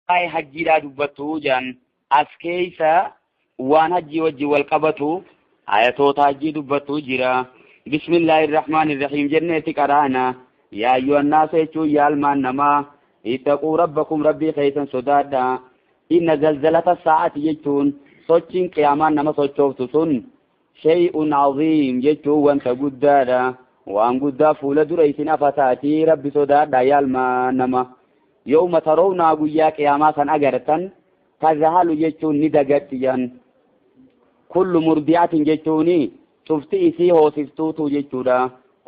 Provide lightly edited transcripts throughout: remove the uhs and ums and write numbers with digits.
Waa'ee hajjiidhaa dubbattu jedhan as keeysa waan hajjii wajjin wal qabatu ayatoota hajjii dubbattu jira. Bismillaahi irrahmaani irrahiim jenneeti qaraana. Yaa ayyuhannaasa jechuun yaa ilmaan namaa ittaquu rabbakum rabbii keessan sodaadha. Inna zalzalata saa'ati jechuun sochiin qiyaamaan nama sochooftu sun shay'un aziim jechuun wanta guddaadha. Waan guddaa fuula dura isin afataatii rabbi sodaadha yaa ilmaan nama. Yawma tarownaa guyyaa qiyaamaa san agartan tazhalu jechuun ni dagatti jan. Kullu murdi'atin jechuuni cufti isii hoosiftuutu jechuudha.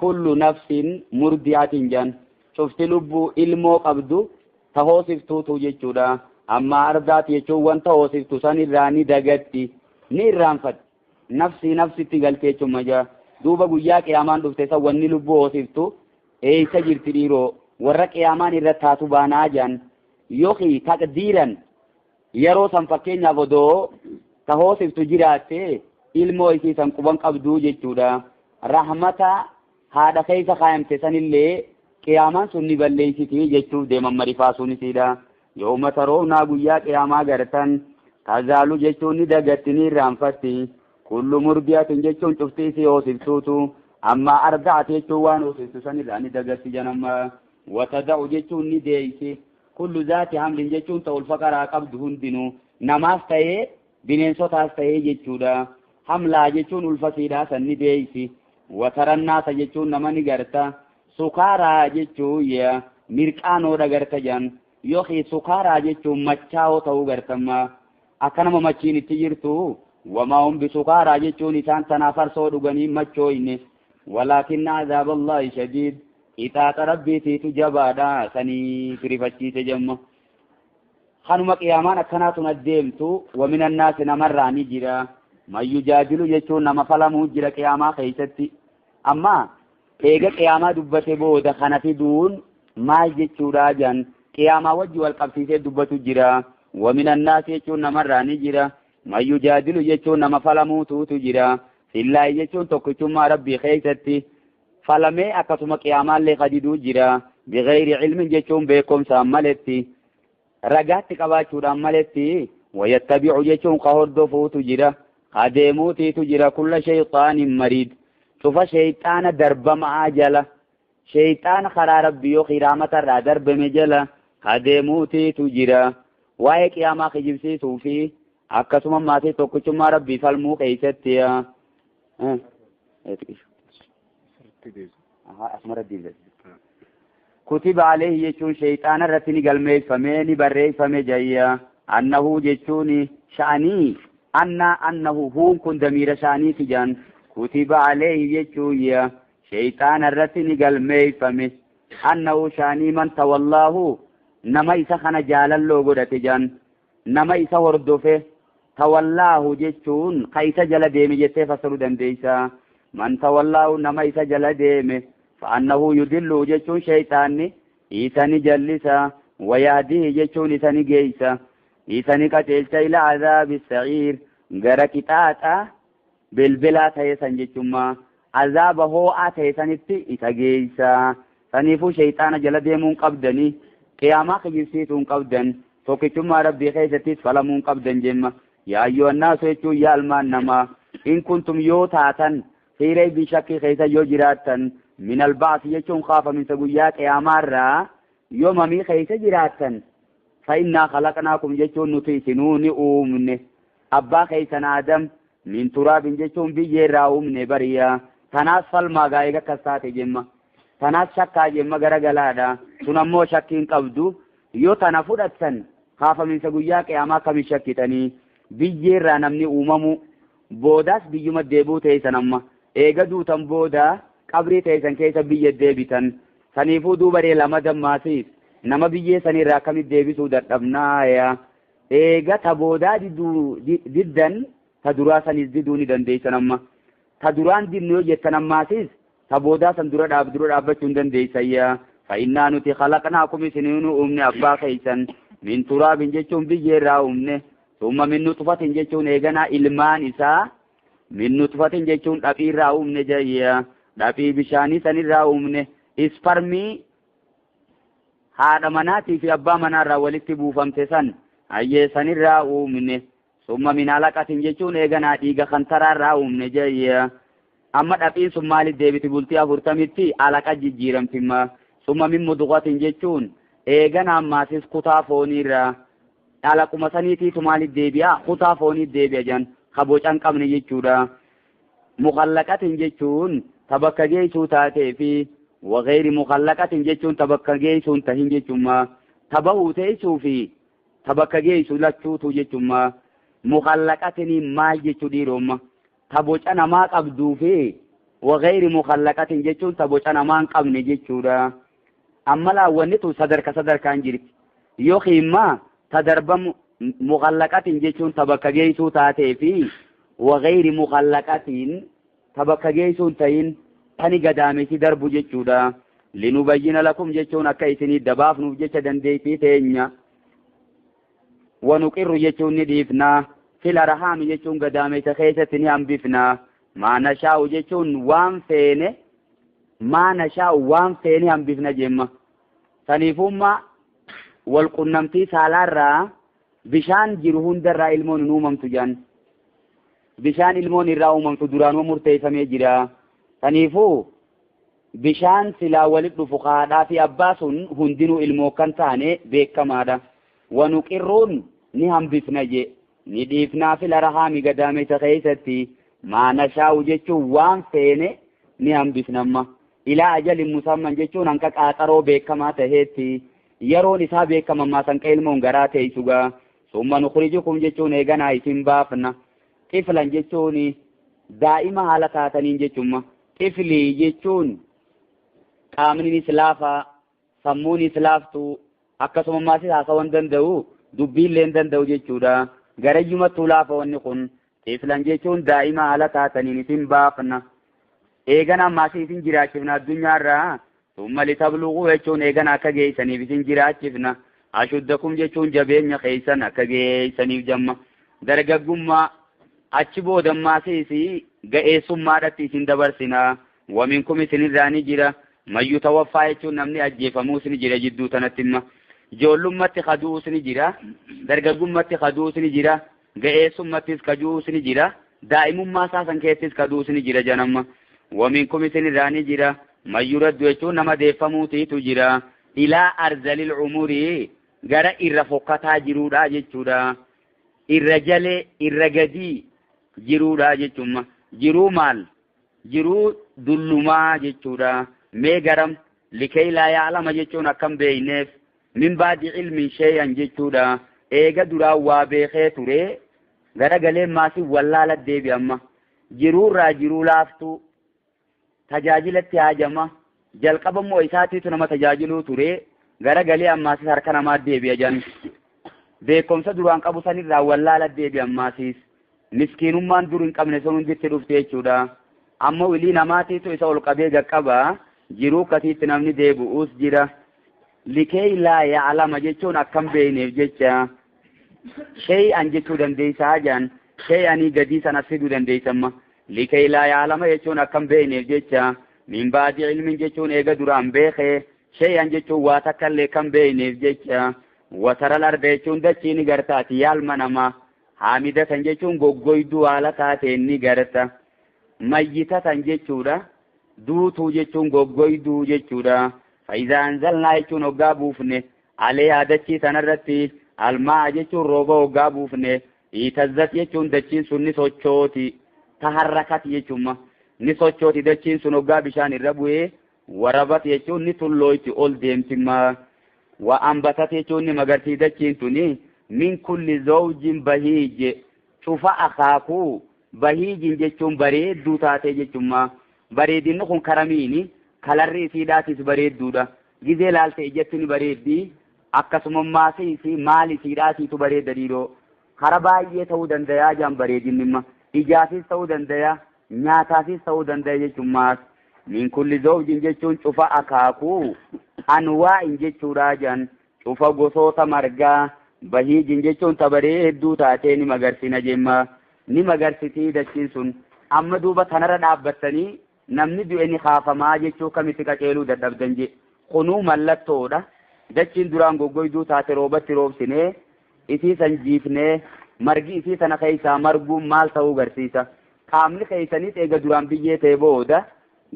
Kullu nafsin murdi'atin jan. Cufti lubbuu ilmoo qabdu ta hoosiftuutu jechuudha. Amma ardaati jechuun wanta hoosiftu san irraa ni dagatti ni irraanfatti. Nafsii nafsitti galte jechuun majaa. Duuba guyyaa qiyaamaan dhufte san wanni lubbuu hoosiftu eeysa jirti dhiiroo warra qiyaamaan irra taatu baanaa jan yookiin taqdiiran yeroo san fakkeenyaaf odoo ta hoosiftu jiraatte ilmoo isii san quban qabduu jechuudha. Rahmata haadha keessa kaayamte sanillee qiyaamaan sun ni balleessiti jechuuf deeman marifaasuun isiidha. Yooma taroonaa guyyaa qiyaamaa gartan tazaalu jechuun ni dagatti ni irraanfatti. Kullu murdiyatin jechuun cufti isii hoosiftuutu amma arda'ate jechuun waan hoosiftu sanirraa ni dagatti janamma. Watada'u jechuun ni deeysi. Kullu zaati hamlin jechuun ta'ul faqaraa qabdu hundinuu namaas ta'ee bineensotaas ta'ee jechuudha. Hamlaa jechuun ulfasiidhaa san ni deeysi. Watarannaasa jechuun nama ni garta. Sukaaraa jechuun mirqaanoodha garta jan. Yookiin sukaaraa jechuun machaa'oo ta'uu gartamma. Akka nama machiin itti jirtu wamaa hum bisukaaraa jechuun isaan tanaaf farsoo dhuganii machooyne. Walaakinna azaaballaahi shadiid. Qixaaxa rabbiitiitu jabaadha sanii firifachiise jemma. Kanuma qiyaamaan akkanaatun addeemtu wamin annaasi namarraa ni jira. Man yujaadilu jechuun nama falamuu jira qiyaamaa keessatti. Amma eega qiyaamaa dubbate booda kana fiduun maal jechuudha jan qiyaamaa wajji wal qabsiisee dubbatu jira. Wamin annaasi jechuun namarraa ni jira. Man yujaadilu jechuun nama falamuutuutu jira. Fillaahi jechuun tokkichummaa rabbii keessatti. Falamee akkasuma qiyaamaallee kadiduu jira. Bigayri ilmin jechuun beekumsaan maletti. Ragaatti qabaachuudhaan maletti. Wayattabi'u jechuun ka hordofuutu jira. Ka deemuutiitu jira. Kulla shayxaanin mariid. Cufa shayxaana darbamaa jala. Shayxaana karaa rabbii yoo qiraamatarraa darbame jala ka deemuutiitu jira. Waa'ee qiyaamaa kijibsiisuu fi akkasuma maatii tokkichummaa rabbii falmuu keessatti. Kutiba alayhi jechuun shayxaana irratti ni galmeeffame ni barreeffame jayya. Annahu jechuun sha'anii anna annahu huun kun damiira sha'aniiti jan. Kutiba alayhi jechuun shayxaana irratti ni galmeeffame. Annahu sha'anii man tawallaahu nama isa kana jaalalloo godhate jan. Nama isa hordofe tawallaahu jechuun ka isa jala deeme jettee fassaruu dandeessa. Man tawallaahu nama isa jala deeme fa'annahu yudillu jechuun shayxaanni isa ni jallisa wayahdihi jechuun isa ni geeysa isa ni qaceelcha ila azaabi sa'iir gara qixaaxa bilbilaa ta'e san jechummaa azaaba hoo'aa ta'e sanitti isa geeysa. Saniifuu shayxaana jala deemuu hin qabdanii qiyaamaa kijibsiisuu hin qabdan tokkichummaa rabbii keessattis falamuu hin qabdan jemma. Yaa ayyuhannaasu jechuun yaa ilmaan namaa in kuntum yoo taatan fi raybi shakkii keessa yoo jiraattan min albaasi jechuun kaafaminsa guyyaa qiyaamaarraa yoo mamii keessa jiraattan fa innaa khalaqnaakum jechuun nuti isinuu ni uumne abbaa keessan Aadam min turaabin jechuun biyyeerraa uumne bariya. Tanaas falmaa gaa'ee akkas taate jemma. Tanaas shakkaa jemma garagalaadha. Sun ammoo shakkii hin qabdu. Yoo tana fudhattan kaafaminsa guyyaa qiyaamaa akkamiin shakkitanii biyyeerraa namni uumamu boodaas biyyuma deebuu teessan amma eega duutan booda qabrii teessan keessa biyya deebitan saniifuu duuba lama dammaasiif nama biyyee sanirraa akkamitti deebisuu dadhabnaa eega ta boodaa diddan ta duraa sanis diduu ni dandeessan amma ta duraan didnu yoo jettan ammaasiis ta boodaa san dura dhaabbachuu hin dandeessayya. Fa'innaa nuti khalaqnaakum isiniin uumne abbaa keessan min turaabin jechuun biyyeerraa uumne summa min nutfatin jechuun eeganaa ilmaan isaa min nutfatin jechuun dhaphiirraa uumne jayya dhaphii bishaanii sanirraa uumne isparmii Haadha manaatii fi abbaa manaarraa walitti buufamte san hayyee sanirraa uumne. Summa min alaqatin jechuun eeganaa dhiiga kantaraarraa uumne jeyya. Amma dhaphiin sun maaliif deebiti bultii 40tti alaqa jijjiiramtimma. Summa min mudghatin jechuun eeganaa ammaasis kutaa fooniirraa alaquma saniitiitu maaliif deebi'a kutaa foonii deebi'a jan ka boca hin qabne jechuudha. Mukhallaqatin jechuun ta bakka geessuu taatee fi wagayri mukhallaqatin jechuun ta bakka geessuu hin tahin jechuudha. Ta bahuu teessuu fi ta bakka geessu lachuutu jechuudha. Mukhallaqatin maal jechuu dhiiromma ta boca namaa qabduu fi wagayri mukhallaqatin jechuun ta boca namaa hin qabne jechuudha. Amma laawwanni tun sadarka sadarkaan jirti. Yookiin immoo ta darba mukhallaqatin jechuun ta bakka geessuu taatee fi wagayri mukhallaqatin ta bakka geessuu hin ta'in tani gadaamesi darbu jechuudha. Linubayyina lakum jechuun akka isinii dabaafnuuf jecha dandeettii teenya. Wanuqirru jechuun ni dhiifna. Fil arhaami jechuun gadaamessa keessatti ni hambifna. Maa nashaa'u jechuun waan feene maa nashaa'u waan feene hambifna jemma. Saniifummaa walqunnamtii saalaarraa bishaan jiru hundarraa ilmoon hin uumamtu jedhan. Bishaan ilmoon irraa uumamtu duraanuma murteeffamee jira. Saniifuu bishaan silaa walitti dhufu haadhaa fi abbaa sun hundinuu ilmoo kan taane beekamaadha. Wanuqirruun ni hambifna je ni dhiifnaa fil arhaami gadaamessa keessatti maa nashaa'u jechuun waan feene ni hambifnamma. Ilaa ajalin musamman jechuun hanqa qaaxaroo beekamaa taheetti yeroon isaa beekamammaa sanqa ilmoon garaa teessugaa. Summa nukhrijukum jechuun eeganaa isin baafna. Xiflan jechuun daa'ima haala taataniin jechuudha. Xiflii jechuun qaamninis laafaa, sammuunis laaftuu, akkasuma maasis haasawuu hin danda'u, dubbiillee hin danda'u jechuudha. Garayyumattuu laafa wanni kun. Xiflan jechuun daa'ima haala taataniin isin baafna. Eeganaa maasii isin jiraachifna addunyaarraa. Summa litabluguu jechuun eeganaa akka geessaniif isin jiraachifna. Ashuddakum jechuun jabeenya keessan akka geessaniif jamma. Dargaggummaa achi booda maasiis ga'eessummaadhatti isin dabarsina. Waminkum isinirraa ni jira. Mayyu tawaffaa jechuun namni ajjeefamuus ni jira jidduu tanatti imma. Ijoollummaatti kaduus ni jira. Dargaggummaatti kaduus ni jira. Ga'eessummattis kaduus ni jira. Daa'imummaa isaa san keessattis kaduus ni jira janamma. Waminkum isinirraa ni jira. Mayyu raddu jechuun nama deeffamuutiitu jira. Ilaa arzalil umurii gara irra fokkataa jiruudha jechuudha. Irra jalee irra gadii jiruudha jechuudha. Jiruu maal? Jiruu dullumaa jechuudha. Mee garam likay laa ya'lama jechuun akkam beeyneef min baadi ilmin shay'an jechuudha. Eega duraa waa beekee ture gara galee maasii wallaala deebi amma. Jiruurraa jiruu laaftuu tajaajilatti haajama. Jalqaba immoo isaatiitu nama tajaajiluu ture gara galee ammaasis harka namaa deebi'a jan. Beekumsa duraan qabu sanirraa wallaala deebi ammaasis. Miskiinummaan dur hin qabne sun hunditti dhufte jechuudha. Amma wilii namaatiitu isa ol qabee qaqqaba. Jiruu akkasiitti namni deebi'uus jira. Likay laa ya'lama jechuun akkam beeyneef jecha. Shay'an jechuu dandeessaa jan. Shay'anii gadii sana fiduu dandeessamma. Likay laa ya'lama jechuun akkam beeyneef jecha. Min baadi ilmin jechuun eega duraan beekee. Shay'an jechuun waa takka illee kan beeyneef jecha. Wataral arda jechuun dachii ni gartaati yaalma namaa. Haamidatan jechuun goggoyduu haala taateen ni garta. Mayyitatan jechuudha. Duutuu jechuun goggoyduu jechuudha. Faayidaa anzalnaa jechuun hoggaa buufne. Alee dachii sanarratti almaa jechuun rooba hoggaa buufne. Itazzat jechuun dachiin sun ni sochooti. Taharrakat jechuun ni sochooti dachiin sun hoggaa bishaan irra bu'ee. Warabat jechuun ni tullooyti ol deemtimma. Wa ambatat jechuun ni magartii dachiin tuni. Min kulli zawjin bahiij cufa akaakuu bahiijin jechuun bareedduu taatee jechuudha. Bareedinni kun karamiini kalarri isiidhaatis bareedduudha. Gizee laalte ijatti ni bareeddi. Akkasuma maasiis maal isiidhaatiitu bareedda dhiiroo. Kara baay'ee ta'uu danda'a jaan bareedinni imma. Ijaafis ta'uu danda'a, nyaataafis ta'uu danda'a jechuudha. Min kulli zawjin jechuun cufa akaakuu anwaa'in jechuudha jaan cufa gosoota margaa. Bahiijin jechuun ta bareedduu taatee ni magarsina jemma. Ni magarsitii dachiin sun. Amma duuba tanarra dhaabbattanii namni du'e ni kaafamaa jechuu kamitti qaceeluu dadhabdan je. Kunuu mallattoodha. Dachiin duraan goggoyduu taate roobatti roobsinee isii san jiifnee margi isii sana keessaa marguun maal ta'uu garsiisa. Qaamni keessanis eega duraan biyyee ta'e booda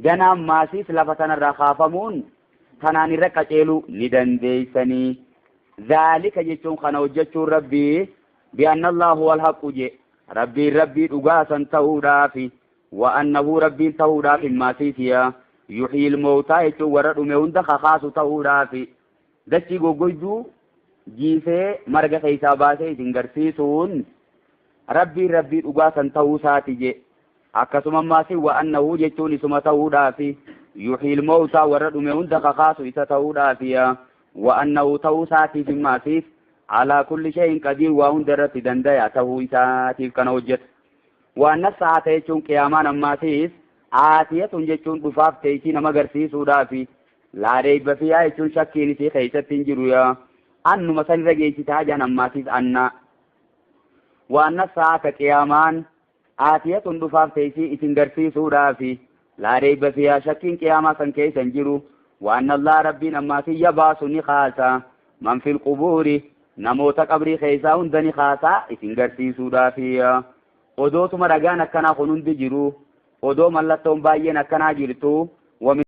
ganaan maasiis lafa sanarraa kaafamuun kanaan irra qaceeluu ni dandeeysanii. Zaalika jechuun kana hojjechuun rabbii bi'anna Allahu huwal haqqu je rabbiin rabbii dhugaa san ta'uudhaafi wa annahu rabbiin ta'uudhaaf maasiisiya yuhyiil mawtaa jechuun warra dhume hunda kakaasu ta'uudhaafi dachii goggoyduu jiisee marga keessaa baasee isin garsiisuun rabbiin rabbii dhugaa san ta'uu isaati je akkasuma maasi wa annahu jechuun isuma ta'uudhaafi yuhyiil mawtaa warra dhume hunda kakaasu isa ta'uudhaafi wa annahu ta'uu isaatiif maasiif alaa kulli shay'in qadiir waa hunda irratti dandaya ta'uu isaatiif kana hojjeta. Waan saa'ata jechuun qiyaamaan ammaatiif aatiyatun jechuun dhufaaf teessii nama agarsiisuudhaafi laa reeyba fiihaa jechuun shakkiin isii keessatti hin jiru yaa annuma san irra geessitaa jaan ammaatiif anna. Waan saa'ata qiyaamaan aatiyatun dhufaaf teessii isin garsiisuudhaafi laa reeyba fiihaa shakkiin qiyaamaa san keessa hin jiru. Waan Allah rabbiin ammaatiif yabaasu ni kaasa man fil qubuuri namoota qabrii keessaa hunda ni kaasaa isin garsiisuudhaafi. Odootuma ragaan akkanaa kun hundi jiru odoo mallattoon baay'een akkanaa jirtu.